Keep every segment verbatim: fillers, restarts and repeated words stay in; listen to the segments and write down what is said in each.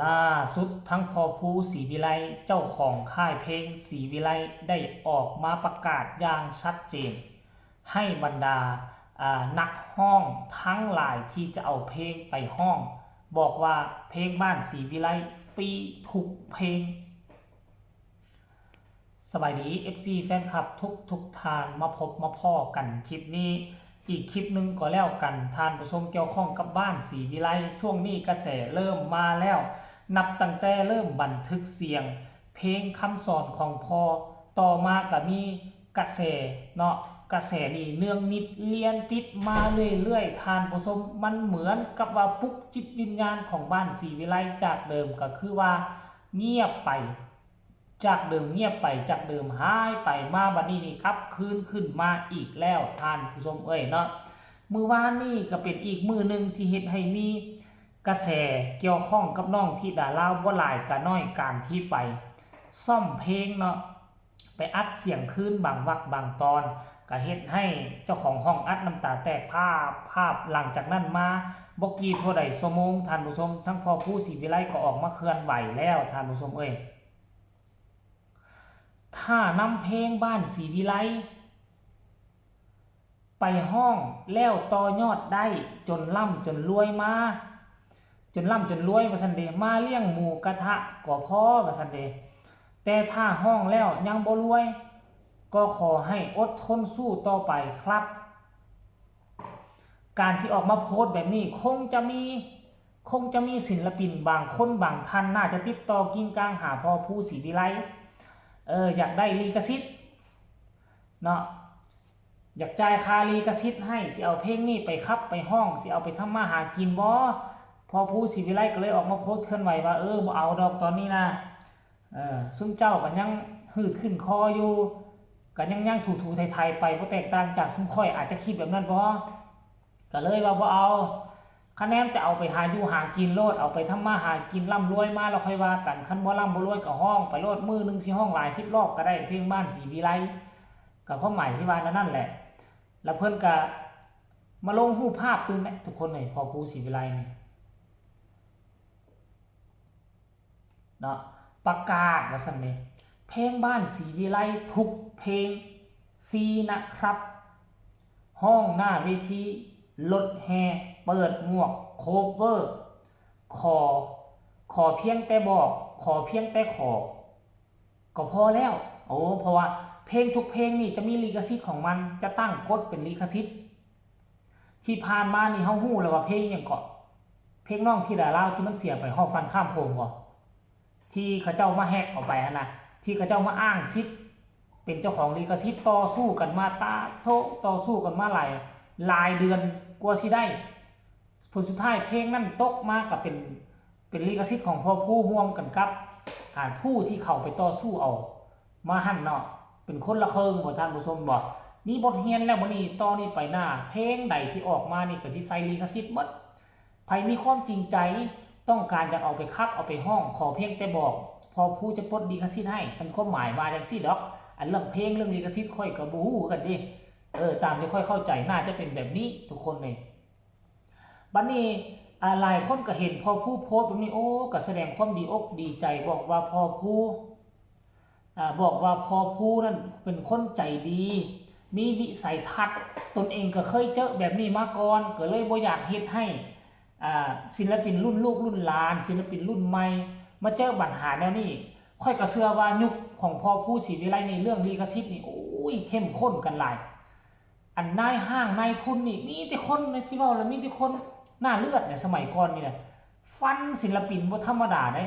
ล่าสุดทั้งพ่อภูศรีวิไล เจ้าของค่ายเพลงศรีวิไล ได้ออกมาประกาศอย่างชัดเจน ให้บรรดาอ่านักฮ้องทั้งหลายที่จะเอาเพลงไปฮ้อง บอกว่าเพลงบ้านศรีวิไลฟรีทุกเพลง สบายดี เอฟซี แฟนคลับทุกทุกท่าน มาพบมาพ้อกันคลิปนี้ อีกคลิปหนึ่งก็แล้วกัน ท่านผู้ชม เกี่ยวข้องกับบ้านศรีวิไล ช่วงนี้กระแสเริ่มมาแล้ว นับตั้งแต่เริ่มบันทึกเสียง เพลงคำสอนของพ่อ ต่อมาก็มีกระแสเนาะ กระแสนี่เนืองนิดเลียนติดมาเรื่อยๆ ท่านผู้ชม มันเหมือนกับว่าปลุกจิตวิญญาณของบ้านศรีวิไล จากเดิมก็คือว่าเงียบไป จากเดิมเงียบไป จากเดิมหายไป มาบัดนี้นี่กลับคืนขึ้นมาอีกแล้ว ท่านผู้ชมเอ้ยเนาะ มื้อวานนี่ก็เป็นอีกมื้อหนึ่งที่เฮ็ดให้มีกระแสเกี่ยวข้องกับน้องธิดาลาว บ่หลายก็น้อย การที่ไปซ่อมเพลงเนาะ ไปอัดเสียงคืนบางวรรคบางตอน ก็เฮ็ดให้เจ้าของห้องอัดน้ำตาแตก ภาพ ภาพหลังจากนั้นมาบ่กี่เท่าใดชั่วโมง ท่านผู้ชม ทั้งพ่อภูศรีวิไลก็ออกมาเคลื่อนไหวแล้ว ท่านผู้ชมเอ้ย ถ้านำเพลงบ้านศรีวิไล ไปฮ้องแล้วต่อยอดได้จนร่ำจนรวยมา จนร่ำจนรวยว่าซั่นเด้ มาเลี้ยงหมูกระทะก็พอว่าซั่นเด้ แต่ถ้าฮ้องแล้วยังบ่รวย ก็ขอให้อดทนสู้ต่อไปครับ การที่ออกมาโพสต์แบบนี้ คงจะมี คงจะมีศิลปินบางคนบางท่านน่าจะติดต่อกิ่งก้างหาพ่อภูศรีวิไล เออ อยากได้ลิขสิทธิ์เนาะ อยากจ่ายค่าลิขสิทธิ์ให้ สิเอาเพลงนี้ไปขับไปฮ้อง สิเอาไปทำมาหากินบ่ พ่อภูศรีวิไลก็เลยออกมาโพสต์เคลื่อนไหวว่า เออ บ่เอาดอกตอนนี้นะ เออ ซุมเจ้าก็ยังหืดขึ้นคออยู่ ก็ยัง ยังถูๆไถๆไป บ่แตกต่างจากซุมข้อย อาจจะคิดแบบนั้นบ่ ก็เลยว่าบ่เอา คะแนนจะเอาไปหาอยู่หากินโลด เอาไปทำมาหากินร่ำรวยมาแล้วค่อยว่ากัน คันบ่ร่ำบ่รวยก็ฮ้องไปโลด มื้อหนึ่งสิฮ้องหลายสิบรอบก็ได้ เพลงบ้านศรีวิไล ก็ความหมายสิว่าแนวนั้นแหละ แล้วเพิ่นก็มาลงรูปภาพตึงเนี่ย ทุกคนเอ้ย พ่อภูศรีวิไลนี่ เนาะ ประกาศว่าซั่นเด้ เพลงบ้านศรีวิไลทุกเพลงฟรีนะครับ ฮ้องหน้าเวที รถแห่ เปิดหมวก โคเวอร์ ขอ ขอเพียงแต่บอก ขอเพียงแต่ขอ ก็พอแล้ว โอ้ เพราะว่าเพลงทุกเพลงนี่จะมีลิขสิทธิ์ของมัน จะตั้งกฎเป็นลิขสิทธิ์ ที่ผ่านมานี่เฮาฮู้แล้วว่าเพลงหยังเกาะ เพลงน้องธิดาลาวที่มันเสียไป ฮอดฟันข้ามโขงบ่ ที่เขาเจ้ามาแฮ็กเอาไปหั้นนะ ที่เขาเจ้ามาอ้างสิทธิ์เป็นเจ้าของลิขสิทธิ์ ต่อสู้กันมา ตาโท ต่อสู้กันมาหลาย หลายเดือนกว่าสิได้ ผลสุดท้ายเพลงนั้นตกมาก็เป็น เป็นลิขสิทธิ์ของพ่อภูร่วมกันกับ อ่า ผู้ที่เขาไปต่อสู้เอามาหั้นเนาะ เป็นคนละเคิงบ่ ท่านผู้ชมบ่ มีบทเรียนแล้ว มื้อนี้ต่อนี้ไปหน้า เพลงใดที่ออกมานี่ก็สิใส่ลิขสิทธิ์หมด ไผมีความจริงใจ ต้องการจะเอาไปขับ เอาไปฮ้อง ขอเพียงแต่บอก พ่อภูจะปลดลิขสิทธิ์ให้ คันความหมายว่าจังซี่ดอก อันเรื่องเพลงเรื่องลิขสิทธิ์ข้อยก็บ่ฮู้คือกันเด้ เออ ตามที่ข้อยเข้าใจน่าจะเป็นแบบนี้ทุกคนเลย บัดนี้ อ่า หลายคนก็เห็นพ่อภูโพสต์แบบนี้ โอ้ ก็แสดงความดีอกดีใจ บอกว่าพ่อภู อ่า บอกว่าพ่อภูนั่นเป็นคนใจดี มีวิสัยทัศน์ ตนเองก็เคยเจอแบบนี้มาก่อน ก็เลยบ่อยากเฮ็ดให้ อ่า ศิลปินรุ่นลูกรุ่นหลาน ศิลปินรุ่นใหม่ มาเจอปัญหาแนวนี้ ข้อยก็เชื่อว่ายุคของพ่อภูศรีวิไลนี่ เรื่องลิขสิทธิ์นี่ โอ้ย เข้มข้นกันหลาย อันนายห้างนายทุนนี่ มีแต่คน สิเว้าแล้ว มีแต่คนหน้าเลือดเนี่ย สมัยก่อนนี่นะ ฟันศิลปินบ่ธรรมดาเด้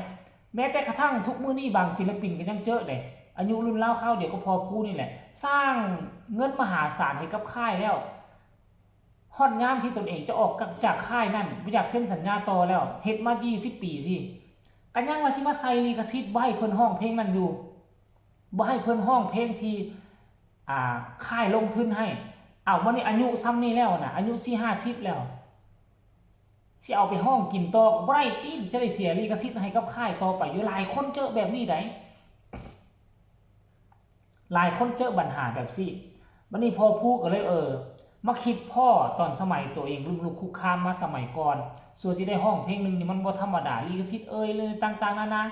แม้แต่กระทั่งทุกมื้อนี้บางศิลปินก็ยังเจอเด้ อายุรุ่นราวคราวเดียวกับพ่อภูนี่แหละ สร้างเงินมหาศาลให้กับค่ายแล้ว ฮอดยามที่ตนเองจะออกจากค่ายนั่น บ่อยากเซ็นสัญญาต่อแล้ว เฮ็ดมายี่สิบปีสิ ก็ยังว่าสิมาใส่ลิขสิทธิ์ บ่ให้เพิ่นฮ้องเพลงนั้นอยู่ บ่ให้เพิ่นฮ้องเพลงที่ อ่า ค่ายลงทุนให้ เอา บัดนี้อายุส่ำนี้แล้วนะ อายุสี่ห้าสิบแล้ว สิเอาไปฮ้องกินต่อก็บ่ได้ติ จะได้เสียลิขสิทธิ์ให้กับค่ายต่อไปอยู่ หลายคนเจอแบบนี้ได๋ หลายคนเจอปัญหาแบบซี่ บัดนี้พ่อภูก็เลย เออ มาคิดพ้อตอนสมัยตัวเองล้มลุกคลุกคลานมาสมัยก่อน ส่วนสิได้ฮ้องเพลงหนึ่งนี่มันบ่ธรรมดา ลิขสิทธิ์เอ่ย เรื่องต่างๆนานา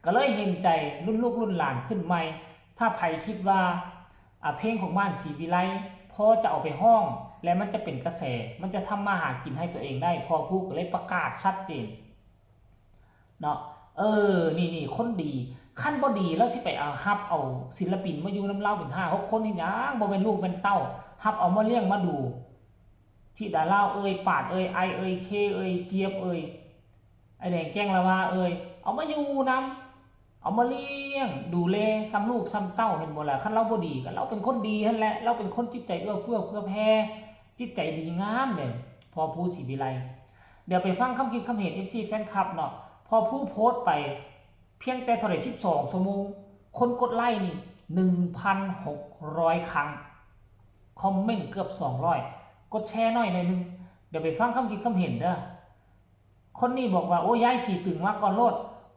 ก็เลยเห็นใจรุ่นลูกรุ่นหลานขึ้นใหม่ ถ้าไผคิดว่า อ่ะ เพลงของบ้านศรีวิไล พอจะเอาไปฮ้อง และมันจะเป็นกระแส มันจะทำมาหากินให้ตัวเองได้ พ่อภูก็เลยประกาศชัดเจน เนาะ เออ นี่ นี่ คนดี คันบ่ดี ลาวสิไปเอา ฮับเอาศิลปินมาอยู่นำลาวเป็นห้าหกคนเฮ็ดหยัง บ่แม่นลูกแม่นเต้า ฮับเอามาเลี้ยงมาดู ธิดาลาวเอ่ย ปาดเอ่ย ไอเอ่ย เคเอ่ย เจี๊ยบเอ่ย ไอ้แดงแก้งละวาเอ่ย เอามาอยู่นำ เอามาเลี้ยง ดูแล ส่ำลูกส่ำเต้า เห็นบ่ล่ะ คันลาวบ่ดี ก็ลาวเป็นคนดีหั้นแหละ ลาวเป็นคนจิตใจเอื้อเฟื้อเผื่อแผ่ จิตใจดีงามเด้ พ่อภูศรีวิไล เดี๋ยวไปฟังคำคิดคำเห็น เอฟซี แฟนคลับเนาะ พ่อภูโพสต์ไป เพียงแต่เท่าไหร่ สิบสองชั่วโมง คนกดไลค์นี่ หนึ่งพันหกร้อย ครั้ง คอมเมนต์เกือบ สองร้อย กดแชร์หน่อยหน่อยหนึ่ง เดี๋ยวไปฟังคำคิดคำเห็นเด้อ คนนี้บอกว่า โอ้ ย้ายสีตึงมาก่อนโลด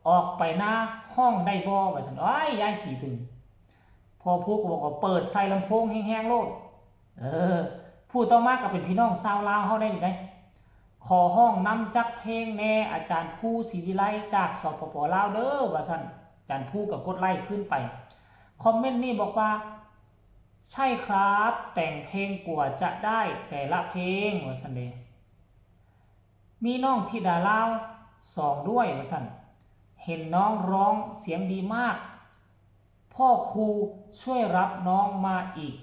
ออกไปหน้าฮ้องได้บ่ ว่าซั่น โอ้ย ย้ายสีตึง พ่อภูก็บอกว่า เปิดใส่ลำโพงแฮงๆโลด เออ ผู้ต่อมาก็เป็นพี่น้องชาวลาวเฮาได้นี่ได้ ขอฮ้องนำจักเพลงแน่ อาจารย์ภูศรีวิไล จาก สปป ลาวเด้อ ว่าซั่น อาจารย์ภูก็กดไลค์ขึ้นไป คอมเมนต์นี่บอกว่า ใช่ครับ แต่งเพลงกว่าจะได้แต่ละเพลง ว่าซั่นเด้ มีน้องธิดาลาวสองด้วย ว่าซั่น เห็นน้องร้องเสียงดีมาก พ่อครูช่วยรับน้องมาอีก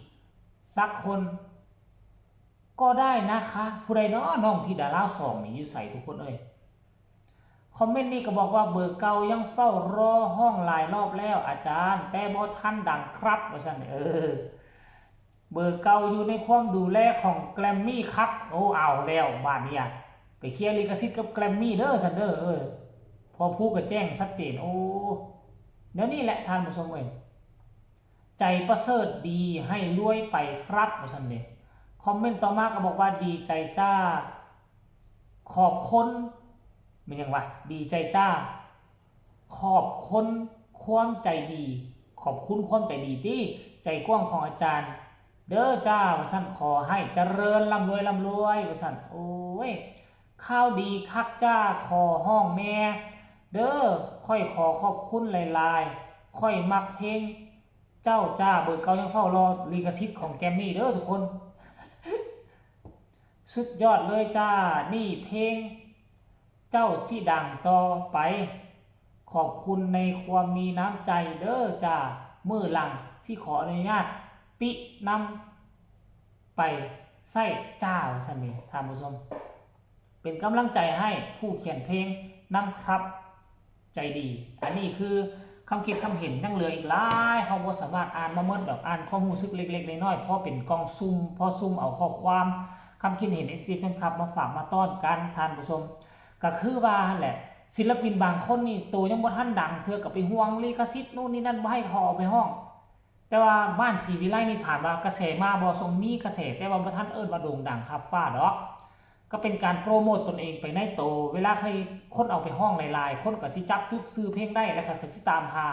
สักคนก็ได้นะคะ ผู้ใดเนาะ น้องธิดาลาวสองนี่อยู่ไสทุกคนเอ้ย คอมเมนต์นี่ก็บอกว่า เบอร์เก่ายังเฝ้ารอฮ้องหลายรอบแล้วอาจารย์ แต่บ่ทันดังครับ ว่าซั่น เออ เบอร์เก่าอยู่ในความดูแลของแกรมมี่ครับ โอ้ เอาแล้วบาดเนี่ย ไปเคลียร์ลิขสิทธิ์กับแกรมมี่เด้อซั่นเด้อ เออ พ่อภูก็แจ้งชัดเจน โอ้ เดี๋ยวนี้แหละท่านผู้ชมเอ้ย ใจประเสริฐดีให้รวยไปครับ ว่าซั่นเด้ คอมเมนต์ต่อมาก็บอกว่า ดีใจจ้า ขอบคุณ แม่นหยังวะ ดีใจจ้า ขอบคุณความใจดี ขอบคุณความใจดีตี้ ใจกว้างของอาจารย์ เด้อจ้า ว่าซั่น ขอให้เจริญร่ำรวยร่ำรวย ว่าซั่น โอ้ย ข่าวดีคักจ้า ขอฮ้องแน่เด้อ ข้อยขอขอบคุณหลายๆ ข้อยมักเพลงเจ้าจ้า เบอร์เก่ายังเฝ้ารอลิขสิทธิ์ของแกรมมี่เด้อทุกคน สุดยอดเลยจ้า นี่เพลงเจ้าสิดังต่อไป ขอบคุณในความมีน้ำใจเด้อจ้า มื้อหลังสิขออนุญาตตินำไปใช้จ้า ว่าซั่นนี่ท่านผู้ชม เป็นกำลังใจให้ผู้เขียนเพลงนำครับ ใจดี อันนี้คือคำคิดคำเห็น ยังเหลืออีกหลาย เฮาบ่สามารถอ่านมาหมดดอก อ่านความรู้สึกเล็กๆน้อยๆ พอเป็นกล่องซุ่ม พอซุ่มเอาข้อความ คำคิดเห็น เอฟซี แฟนคลับมาฝากมาต้อนกัน ท่านผู้ชม ก็คือว่าหั่นแหละ ศิลปินบางคนนี่โตยังบ่ทันดังเทื่อ ก็ไปห่วงลิขสิทธิ์นู่นนี่นั่น บ่ให้เขาเอาไปฮ้อง แต่ว่าบ้านศรีวิไลนี่ถามว่ากระแสมาบ่ ทรงมีกระแส แต่ว่าบ่ทันเอิ้นว่าโด่งดังข้ามฟ้าดอก ก็เป็นการโปรโมตตนเองไปในโต เวลาใครคนเอาไปฮ้องหลายๆ คนก็สิจับจุดชื่อเพลงได้ แล้วก็สิตามหา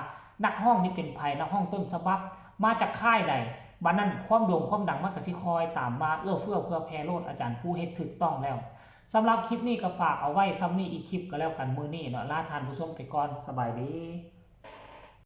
นักฮ้องนี่เป็นไผ นักฮ้องต้นฉบับมาจากค่ายใด บัดนั้นความโด่งความดังมันก็สิคอยตามมา เอื้อเฟื้อเผื่อแผ่โลด อาจารย์ภูเฮ็ดถูกต้องแล้ว สำหรับคลิปนี้ก็ฝากเอาไว้ส่ำนี้ อีกคลิปก็แล้วกัน มื้อนี้เนาะ ลาท่านผู้ชมไปก่อน สบายดี